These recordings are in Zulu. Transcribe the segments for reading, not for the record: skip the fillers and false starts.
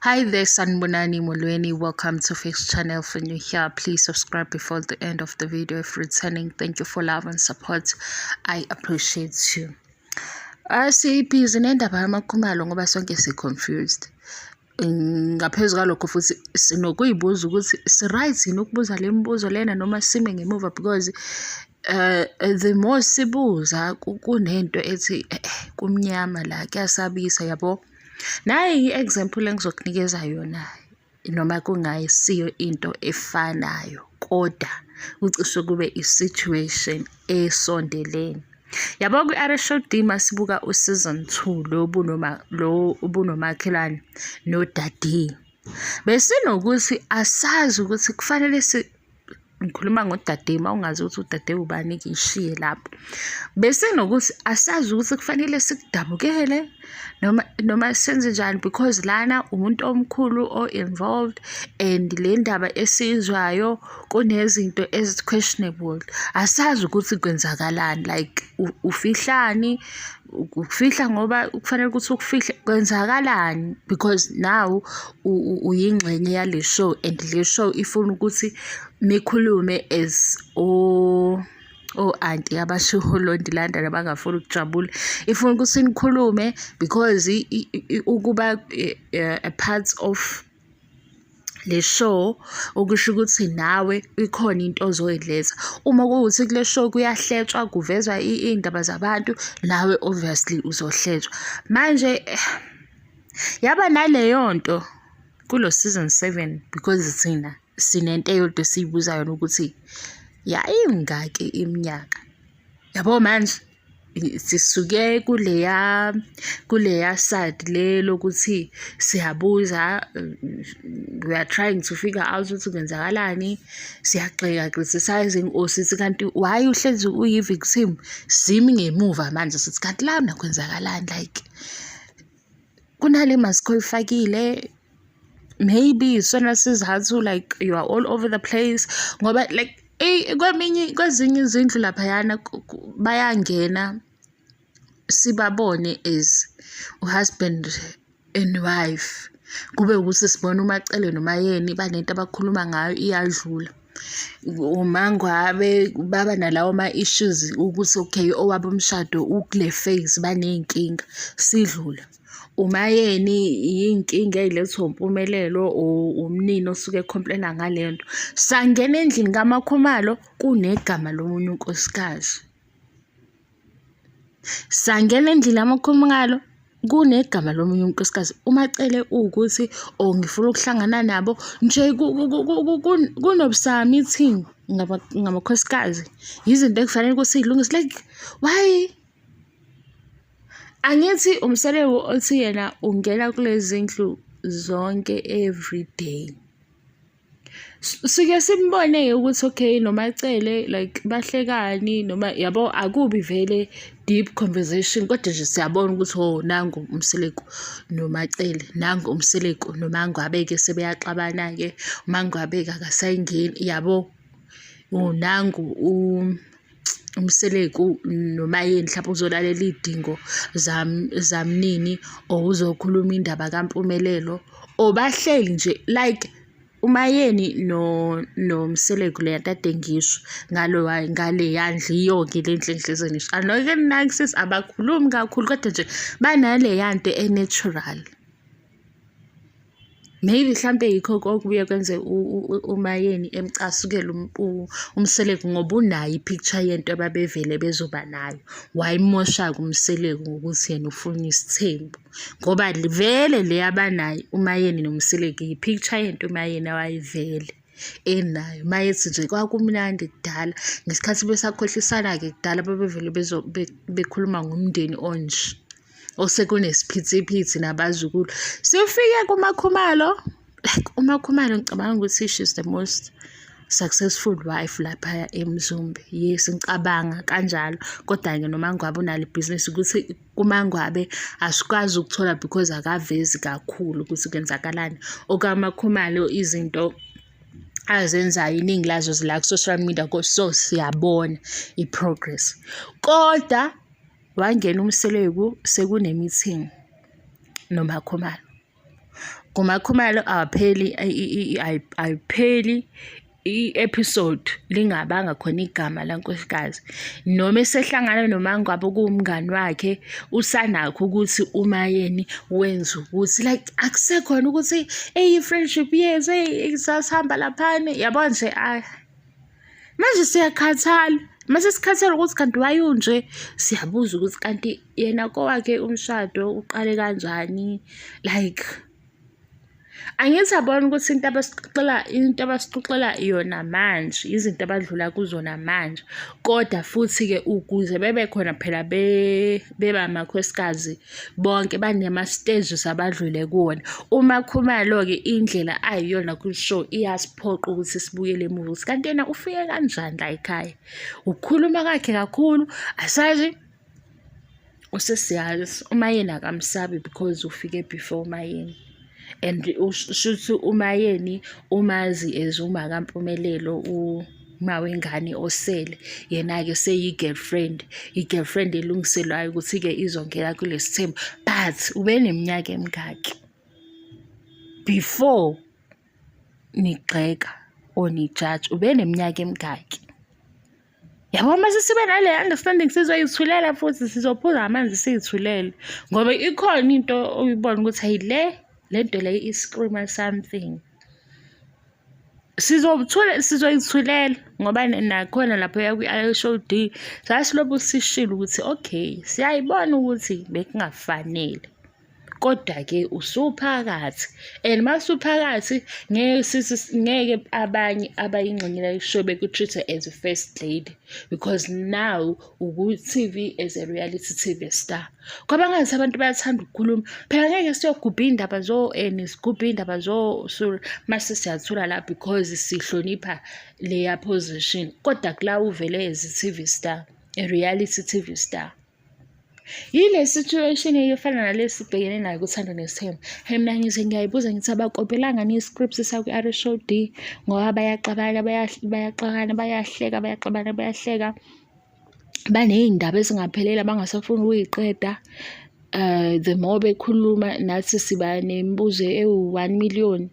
Hi there, Sanibonani Molweni. Welcome to Fix Channel. For new here, please subscribe before the end of the video. If returning, thank you for love and support. I appreciate you. Asibhizi nendaba yamaKhumalo ngoba sonke si-confused. Ngaphezu kwalokho futhi sinokuyibuza ukuthi si-right yini ukubuza le mibuzo lena noma sime ngemuva, because the more sibuza kunento ethi kumnyama la, kuyasabisa, yabo. Nayi i-example engizokunikeza yona, noma kungayisiyo into efanayo, kodwa kucishe kube i-situation esondelene. Yabo, kwi-RSOD masibuka u-season 2 lo bunoma lo ubunomakhelwane noDaddy. Besinokuthi asazi ukuthi kufanele si ngikhuluma ngodade, uma ungazi ukuthi udade ubani, ngishiye lapho. Besinokuthi asazi ukuthi kufanele sikudabukele noma senze njani, because lana umuntu omkhulu o-involved and le ndaba esiyizwayo kunezinto ezi-questionable. Asazi ukuthi kwenzakalani, like ufihlani, ukufihla ngoba kufanele ukuthi ukufihle, kwenzakalani, because now uyingxenye yale show and le show ifuna ukuthi nikhulume as o-aunty abashiwo uLondi London abangafuni ukujabula. Ifuna ukuthi nikhulume because ukuba a part of le show okusho ukuthi nawe ikhona into ozoyiletha. Uma kuwukuthi kule show kuyahletshwa, kuvezwa iy'ndaba zabantu, nawe obviously uzohletshwa. Manje yaba naleyo nto kulo season 7 because thina sinento eyodwa esiyibuza yona ukuthi yayingaki iminyaka. Yabo, manje sisuke kuleya side le lokuthi siyabuza, we are trying to figure out ukuthi kwenzakalani, siyagxeka, criticizing, or sithi kanti why uhlezi uyi-victim. Simi ngemuva manje sithi kanti lana kwenzakalani, like kunale mask oyifakile, maybe isona sizathu, like you are all over the place, ngoba like kweminye kwezinye izindlu laphayana bayangena sibabone as u-husband and wife, kube ukuthi sibona uMacele noMayeni banento abakhuluma ngayo, iyadlula. Uma ngabe baba nalawo ma-issues ukuthi okay, owabo umshado ukule phase, baney'nkinga, sidlule. Umayeni iy'nkinga ey'lethwa uMpumelelo or umnini osuke e-complain-a ngale nto. Sangena endlini kaMakhumalo, kunegama lomunye unkosikazi. Sangena endlini kaMakhumalo, kunegama lomunye unkosikazi. UMacele uwukuthi or ngifuna ukuhlangana nabo nje, kunobusa-meeting ngamakhosikazi. Izinto ekufanele ukuthi y'lungiswe, like why? Angithi uMseleku othi yena ungena kulezi zindlu zonke everyday. Sike simbone-ke ukuthi okay, noMacele like bahlekani noma yabo, akubi vele deep conversation, kodwa nje siyabona ukuthi oh, nangu uMseleku noMacele, nangu uMseleku noMangwabe-ke sebeyaxabana-ke, uMangwabe-ke akasayingeni, yabo. Nangu uMseleku noMayeni mhlawumpe uzolalela iy'dingo zamnini or uzokhuluma indaba kaMpumelelo or bahleli nje, like uMayeni noMseleku le nto ade ngisho ngaleya ndlu iyonke le ndlu engihlezi ngisho. Anoke ninakisise, abakhulumi kakhulu kodwa nje banaleya nto e-natural. Maybe hlampe yikho okubuye kwenze uMayeni emcasukele uMseleku, ngoba unayo i-picture yento ababevele bezoba nayo. Wayimosha-ke uMseleku ngokuthi yena ufuna isithembu, ngoba vele le abanayo uMayeni noMseleku i-picture yento uMayeni awayevele enayo. Mayethi nje kwakumnandi kudala ngesikhathi besakhohlisana-ke kudala, babevele bekhuluma ngomndeni onje osekunesiphithiphithi nabazukulu. Sifike kuMakhumalo, like uMakhumalo ngicabanga ukuthi she's the most successful wife laphaya eMzumbe. Yes, ngicabanga kanjalo, kodwa-ke noma ngabe unalo ibhizinisi ukuthi kuMangwabe asikwazi ukuthola because akavezi kakhulu ukuthi kwenzakalani. OkaMakhumalo izinto azenzayo iningi lazo zila ku-social media, so siyabona i-progress. Kodwa wangena uMseleku sekune-meeting noMakhumalo. KuMaKhumalo awapheli ayipheli i-episode lingabanga khona igama lankosikazi. Noma esehlangana noMaNgwabe okuwumngani wakhe, usanakho ukuthi uMaYeni wenza ukuthi like akusekhona ukuthi eyi i-friendship yethu eyi sasihamba laphana, yabo nje ayi. Manje siyakhathala, mase sikhathele ukuthi kanti why unje, siyabuza ukuthi kanti yena kowakhe umshado uqale kanjani like. Angithi yabona ukuthi into abasixoxela into abasixoxela yona manje, izinto abadlula kuzona manje, kodwa futhi-ke ukuze bebe khona phela beba amakhosikazi bonke banema-stages abadlule kuwona. UMaKhumalo-ke indlela ayiyona kwi-show iyasiphoqa ukuthi sibuyele emuva ukuthi kanti yena ufike kanjani la ekhaya. Ukukhuluma kwakhe kakhulu asazi usesiyazi uMayeni akamsabi because ufike before uMayeni and shuthi uMayeni umazi as umakaMpumelelo uma wengane osele yena-ke seyi-girlfriend i-girlfriend elungiselwayo ukuthi-ke izongena kulesi thembu but ubeneminyaka emingaki before nigxeka or nijaja ubeneminyaka emingaki. Yabo uma sesibe nale understanding sizoyithulela futhi sizophuza amanzi siyithulele ngoba ikhona into oyibona ukuthi hayi le le nto le i-scream-a something. Sizothula sizoyithulela ngoba nakhona lapho kwi-I_H_O_D sasilokhu sishilo ukuthi okay siyayibona ukuthi bekungafanele. Kodwa-ke usuphakathi and uma usuphakathi ngeke sithi ngeke abanye abayingxenye yale show beku-treat-e as a first lady because now uku-T_V as a reality T_V star. Kwabangathi abantu bayathanda ukukhuluma, phela ngeke siyogubha iy'ndaba zo-Annie sigubhe iy'ndaba mase siyathula la because sihlonipha leya position. Kodwa kula uvele as i-T_V star, a reality T_V star. Yile situation efana nale esibhekene nayo kuThando Nesithembu. Hhe mina ngize ngiyayibuza ngithi abakopelanga yini i-script sakwi-R_H_O_D ngoba bayaxabana bayaxakana bayahleka bayaxabana bayahleka. Baney'ndaba ezingaphelele abangasafuni ukuyiqeda. The more bekhuluma nathi siba nemibuzo ewu-one million.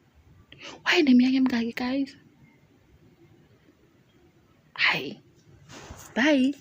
Why neminyaka emingaki guys? Hhayi, bye.